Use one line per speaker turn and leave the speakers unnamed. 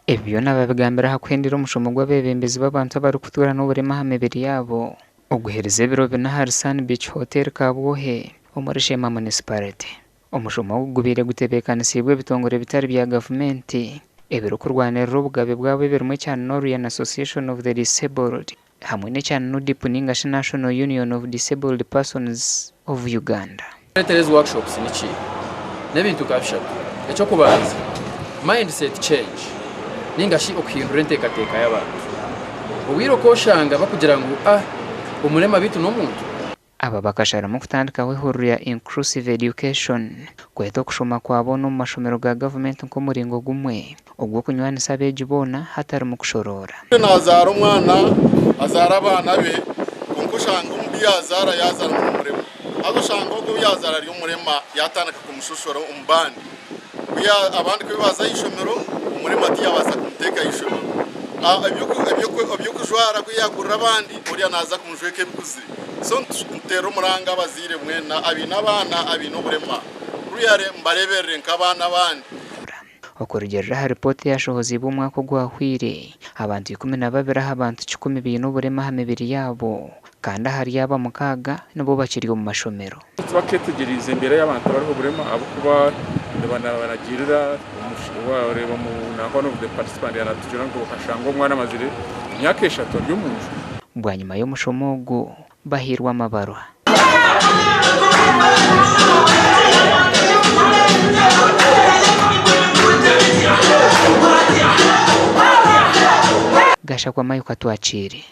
Ebi byona babigambire aha kuhendera omushomo gw'abeebembezi b'abantu abarikutuura n'oburema aha mibiri yaabo oguherize ebiro bina ahari Sun Beach Hotel Kabwohe omuri Sheema Municipality. Omushomo ogu gubaire gutebeekanisiibwe ebitongore bitari bya gavumenti ebirikurwanirira obugabe bwabo ebirimu ekya Norian Association of the Disabled hamwe n'ekya NUDIPU ninga shi National Union of Disabled Persons of Uganda.
Kureetera ezi workshops niki? N'ebintu nka bishatu. Eky'okubanza, mindset change ninga shi okuhindura enteekateeka y'abantu. Obwire okooshanga bakugira ngu ah omurema beitu n'omuntu?
Aba bakasharamu kutandikaho ehururu ya Inclusive Education kweta okushoma kwa boona omu mashomero ga gavumenti nk'omuringo gumwe ogw'okunywanisa abeegi boona hatarimu kushoroora.
Naazaara omwana, azaara abaana be, kwonka oshanga omu bi yaazaara yaazaaramu n'omurema. Haza oshanga ogwo ou yaazaara ari omurema yaatandika kumushoshora omu bandi. Ku abandi ku baaza aha ishomero, omurema tiyaabaasa kumuteeka aha ishomero. Eby'okujwara ku yaagurira abandi, oriya naaza kumujweka ebikuzire. So nituteera omuranga abazaire mwena abaine abaana abaine oburema, really mubareeberere nk'abaana abandi.
Okurugiirira aha ripoota eyashohoziibwe omwaka ogwahweire, abantu 12 aha bantu kikumi baine oburema aha mibiri yaabo kandi ahari aba mukaaga nibo bakiri omu mashomero.
Tibaketegyereize embeera y'abantu abariho oburema ahabw'okuba nibanagirira wareeba nanka one of the participant yanatugira ngu okashanga omwana amazire emyaka eshatu ari omunju.
Bwanyima y'omushomo ogu, bahairwe amabarwa. Gashakwa Mayuka Twakiire.